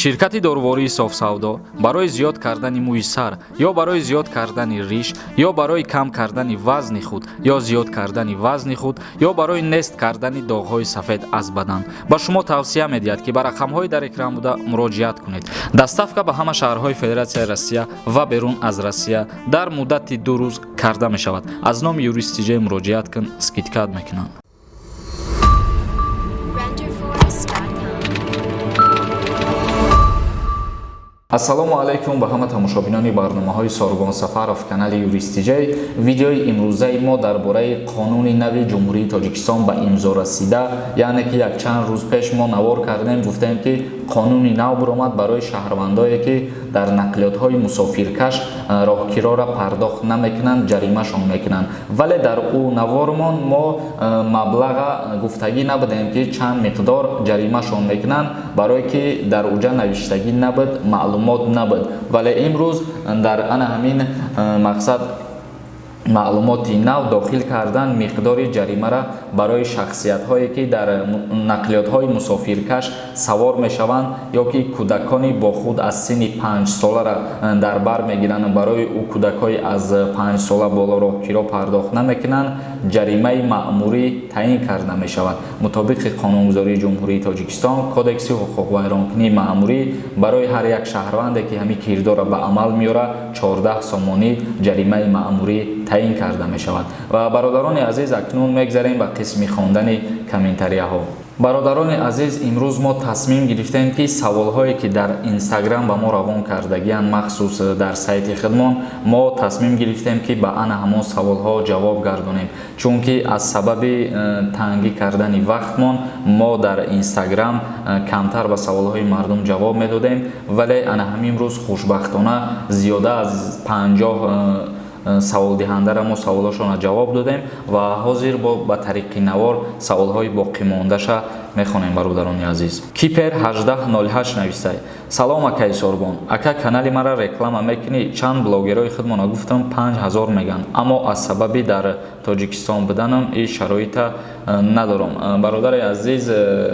Ширкати дорувории Софсавдо барои зиёд кардани мӯи сар ё барои зиёд кардани риш ё барои кам кардани вазни худ ё зиёд кардани вазни худ ё барои нест кардани доғҳои сафед аз бадан ба шумо тавсия медиҳад, ки ба рақамҳои дар экран буда муроҷиат кунед. Доставка ба ҳама шаҳрҳои Федератсияи Россия ва берун аз Россия дар муддати 2 рӯз карда мешавад. Аз номи Юрист Тиҷей муроҷиат кун, скидка мекунанд. Renderforest.com. Ассалому алайкум ба ҳама тамошобинони барномаҳои Сорбон Сафаров, канали Юрист Тиҷей. Видеои имрӯзаи мо дар бораи қонуни нави Ҷумҳурии Тоҷикистон ба имзо расида, яъне ки якчанд рӯз пеш мо навор кардем, гуфтем, ки қонуни нав буромад барои шаҳрвандое, ки дар нақлиётҳои мусофиркаш роҳкирора пардохт намекунанд, ҷаримашон мекунанд. Вале дар ӯ навормон мо маблаға гуфтагӣ набудем, ки чанд миқдор ҷаримашон мекунанд, барое ки дар уҷа навиштагӣ набуд, маълумот набуд. Вале имрӯз дар ана ҳамин мақсад маълумоти нав дохил кардан миқдори ҷаримара барои шахсиятҳое, ки дар нақлиётҳои мусофиркаш савор мешаванд ё ки кӯдакони бо худ аз синни 5-солара дар бар мегиранд, барои ӯ кӯдакҳои аз 5-сола боло роҳкиро пардохт намекунанд, ҷаримаи маъмурӣ таъин карда мешавад. Мутобиқи қонунгузории Ҷумҳурии Тоҷикистон, Кодекси ҳуқуқвайронкунии маъмурӣ, барои ҳар як шаҳрванде, ки ҳамин кирдорро ба амал меорад, 14 сомонӣ ҷаримаи маъмурӣ таъин карда мешавад. Ва бародарони азиз, акнун мегзарем ба қисми хондани комментарияҳо. Бародарони азиз, имрӯз мо тасмим гирифтем, ки саволҳое, ки дар Инстаграм ба мо равон кардагианд, махсус дар сайти худмон, мо тасмим гирифтем, ки ба ана ҳамон саволҳо ҷавоб гардонем, чунки аз сабаби тангӣ кардани вақтмон мо дар Инстаграм камтар ба саволҳои мардум ҷавоб медодем. Вале ана ҳамин рӯз хушбахтона зиёда аз 50 саволдиҳандара мо саволҳошонро ҷавоб додем ва ҳозир бо ба тариқи навор саволҳои боқимондаша мехонем. Бародарони азиз, Кипер 1808 нависай: «Салом, акаи Сорбон. Ака, канали мара реклама мекунӣ? Чанд блогерҳои худмона гуфтам, 5000 меган, аммо аз сабаби дар Тоҷикистон буданам и шароита надорам». Бародари азиз,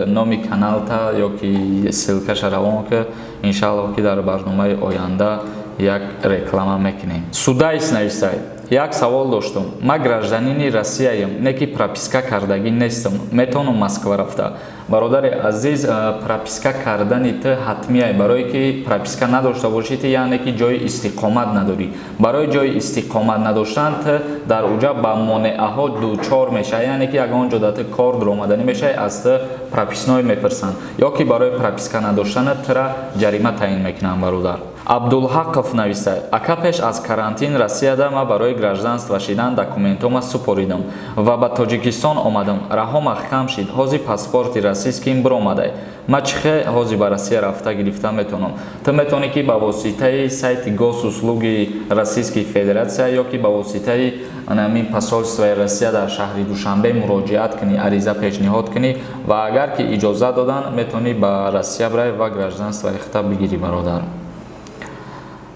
номи каналта ё ки ссылкаша равон ки, иншааллоҳ, ки дар барномаи оянда як реклама мекунем. Судайс нависай: «Як савол доштум. Ман гражданини Россияем, не ки прописка кардагӣ нестам, метавонам Москва рафта?» Бародари азиз, прописка кардани ту ҳатмия, барое ки прописка надошта бошӣ ту, яъне ки ҷои истиқомат надорӣ. Барои ҷои истиқомат надоштан ту дар уҷа ба монеаҳо дучор мешавӣ, яъне ки ягон ҷо да ту кор дуромаданӣ мешавӣ, аз ту прописной мепурсанд ё ки барои прописка надоштана тура ҷарима таъин мекунанд. Бародар Абдулҳақов нависад: «Ака, пеш аз карантин Россияда ман барои гражданство шидан документома супоридам ва ба Тоҷикистон омадам. Раҳо маҳкам шид. Ҳозир паспорти российским биромадай. Ман чӣ хел ҳозир ба Россия рафта гирифта метавонам?» Ту метавонӣ, ки ба воситаи сайти Госуслуги Российской Федерация ё ки ба воситаи ҳамин посольствои Россия дар шаҳри Душанбе муроҷиат кунӣ, ариза пешниҳод кунӣ ва агар ки иҷозат доданд, метавонӣ ба Россия биравӣ ва гражданствои худта бигирӣ. Бародар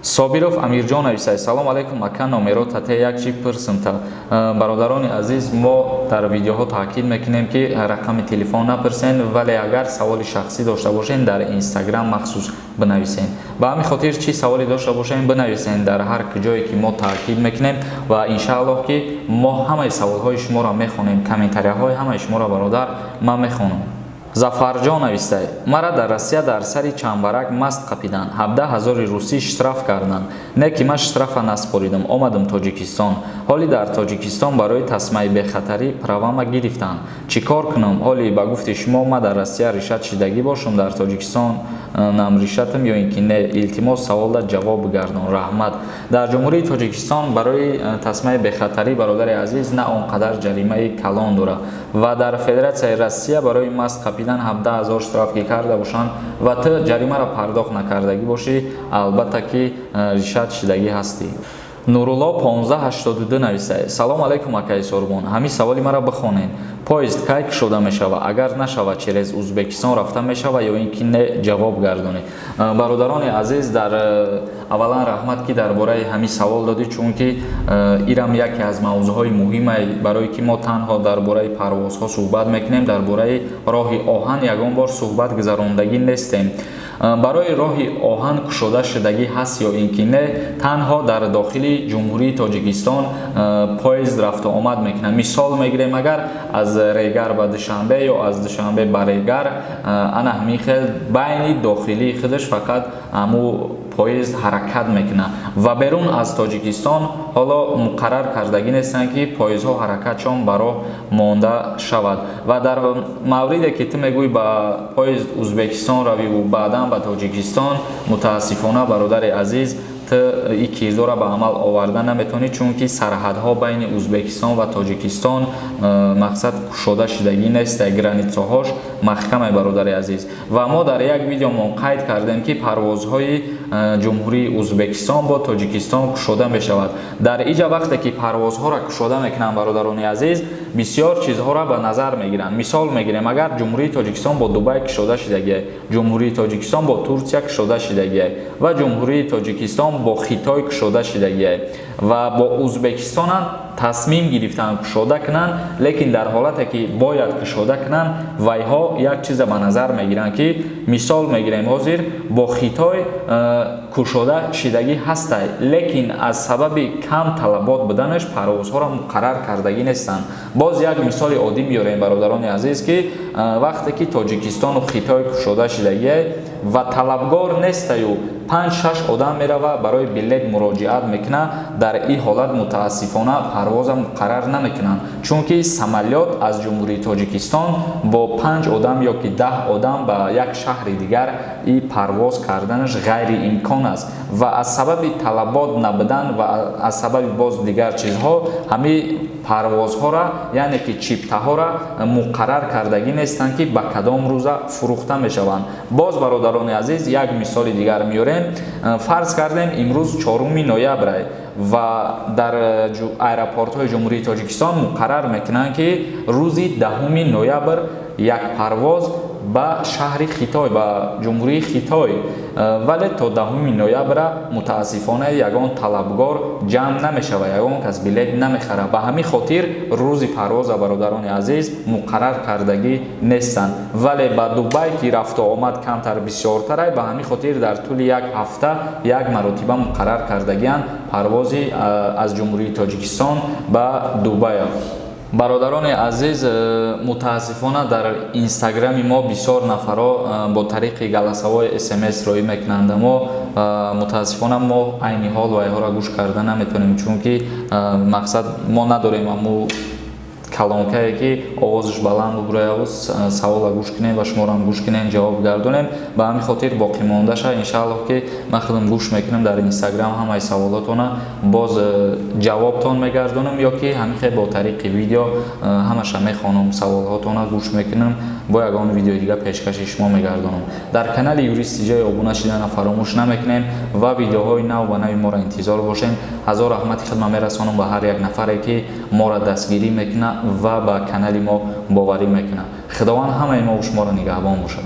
Собиров Амирҷон нависад: «Салом алайкум, ака, номеро тате, як чи пурсимта». Бародарони азиз, мо дар видеоҳо таъкид мекунем, ки рақами телефон напурсен, вале агар саволи шахсӣ дошта бошен, дар Инстаграм махсус бинависен. Ба ҳамин хотир чӣ саволе дошта бошем, бинависен дар ҳар ҷое ки мо таъкид мекунем ва иншааллоҳ, ки мо ҳамаи саволҳои шуморо мехонем, комментарияҳои ҳамаи шуморо, бародар, ман мехонам. Зафарҷон навистай: «Мара дар Россия дар сари чамбарак маст қапиданд, 17 ҳазори русӣ штраф карданд, не ки ман штрафа наспоридам, омадам Тоҷикистон. Ҳоли дар Тоҷикистон барои тасмаи бехатарӣ правама гирифтанд. Чӣ кор кунам? Ҳоли ба гуфти шумо, ман дар Россия решать шидагӣ бошам, дар Тоҷикистон нам решатам ё ин ки не? Илтимос, саволда ҷавоб бигардон, раҳмат». Дар Ҷумҳурии Тоҷикистон барои тасмаи бехатарӣ, бародари азиз, на он қадар ҷаримаи калон дорад ва дар Федератсияи Россия барои маст қапидан 17 ҳазор штраф ки карда бошанд ва ту ҷаримаро пардохт накардагӣ бошӣ, албатта ки решать шидагӣ ҳастӣ. Нурулло 1582 нависад: «Салом алайкум, акаи Сорбон, ҳамин саволи маро бихонед. Поезд кай кушода мешавад? Агар нашавад, через Узбекистон рафта мешавад ё ин ки не? Ҷавоб гардонед». Бародарони азиз, дар аввалан раҳмат, ки дар бораи ҳамин савол додӣ, чунки ирам яке аз мавзӯъҳои муҳима, барое ки мо танҳо дар бораи парвозҳо суҳбат мекунем, дар бораи роҳи оҳан ягон бор суҳбат гузарондагӣ нестем. Барои роҳи оҳан кушода шудагӣ ҳаст ё ин ки не? Танҳо дар дохили Ҷумҳурии Тоҷикистон поезд рафту омад мекунад. Мисол мегирем, агар аз Регар ба Душанбе ё аз Душанбе ба Регар, ана ҳамин хел байни дохилии худаш фақат ҳаму поезд ҳаракат мекунад ва берун аз Тоҷикистон ҳоло муқаррар кардагӣ нестанд, ки поездҳо ҳаракатшон ба роҳ монда шавад. Ва дар мавриде ки ту мегӯӣ, ба поезд Узбекистон равиву баъдан ба Тоҷикистон, мутаассифона, бародари азиз, ту ин кирдорро ба амал оварда наметавонӣ, чунки сарҳадҳо байни Узбекистон ва Тоҷикистон мақсад кушода шудагӣ нест, границаҳош маҳкаме, бародари азиз. Ва мо дар як видеомон қайд кардем, ки парвозҳои Ҷумҳурии Узбекистон бо Тоҷикистон кушода мешавад. Дар иҷа вақте ки парвозҳоро кушода мекунанд, бародарони азиз, бисёр чизҳоро ба назар мегиранд. Мисол мегирем, агар Ҷумҳурии Тоҷикистон бо Дубай кушода шудагиа, Ҷумҳурии Тоҷикистон бо Турсия кушода шудагиа ва Ҷумҳурии Тоҷикистон бо Хитой кушода шудагиа ва бо Узбекистонам тасмим гирифтанд кушода кунанд, лекин дар ҳолате ки бояд кушода кунанд, вайҳо як чиза ба назар мегиранд, ки мисол мегирем, ҳозир бо Хитой кушода шидагӣ ҳастай, лекин аз сабаби кам талабот буданаш парвозҳоро муқаррар кардагӣ нестанд. Боз як мисоли оддӣ меорем, бародарони азиз, ки вақте ки Тоҷикистону Хитой кушода шидагие ва талабгор нестаю, панҷ-шаш одам мерава, барои билет муроҷиат мекунад, дар ин ҳолат мутаассифона парвоза муқаррар намекунанд, чунки самолёт аз Ҷумҳурии Тоҷикистон бо панҷ одам ё ки 10 одам ба як шаҳри дигар и парвоз карданаш ғайриимкон аст. Ва аз сабаби талабот набудан ва аз сабаби боз дигар чизҳо ҳамин парвозҳоро, яъне ки чиптаҳоро муқаррар кардагӣ нестанд, ки ба кадом рӯза фурӯхта мешаванд. Боз, бародарони азиз, як мисоли дигар меорем. Фарз кардем, имрӯз 4 ноябр ва дар аэропортҳои Ҷумҳурии Тоҷикистон муқаррар мекунанд, ки рӯзи 10 ноябр як парвоз ба шаҳри Хитой, ба Ҷумҳурии Хитой, вале то 10 ноябра мутаассифона ягон талабгор ҷамъ намешавад, ягон кас билет намехарад. Ба ҳамин хотир рӯзи парвоза, бародарони азиз, муқаррар кардагӣ нестанд. Вале ба Дубай, ки рафту омад камтар бисёртарай, ба ҳамин хотир дар тӯли як ҳафта як маротиба муқаррар кардагианд парвози аз Ҷумҳурии Тоҷикистон ба Дубай. Бародарони азиз, мутаассифона, дар Инстаграми мо бисёр нафарҳо бо тариқи голосовой СМС роӣ мекунанд. Мо мутаассифона мо айни ҳол вайҳоро гӯш карда наметавонем, чунки мақсад мо надорем аму колонкае, ки овозаш баланд бубураяву савола гӯш кунем ва шуморо гӯш кунем, ҷавоб гардонем. Ба ҳамин хотир боқимондаша, иншааллоҳ, ки ман худам гӯш мекунам дар Инстаграм ҳамаи саволотона, боз ҷавобтон мегардонам ё ки ҳамин хел бо тариқи видео ҳамаша мехонам, саволҳотона гӯш мекунам, бо ягон видеои дига пешкаши шумо мегардонам. Дар канали Юрист Тиҷои обуна шидана фаромӯш намекунем ва видеоҳои нав ба нави моро интизор бошем. Ҳазор раҳмати хидмат мерасонам ба ҳар як нафаре, ки моро дастгирӣ мекунад ва ба канали мо боварӣ мекунад. Худованд ҳамаи мо шуморо нигаҳбон бошад.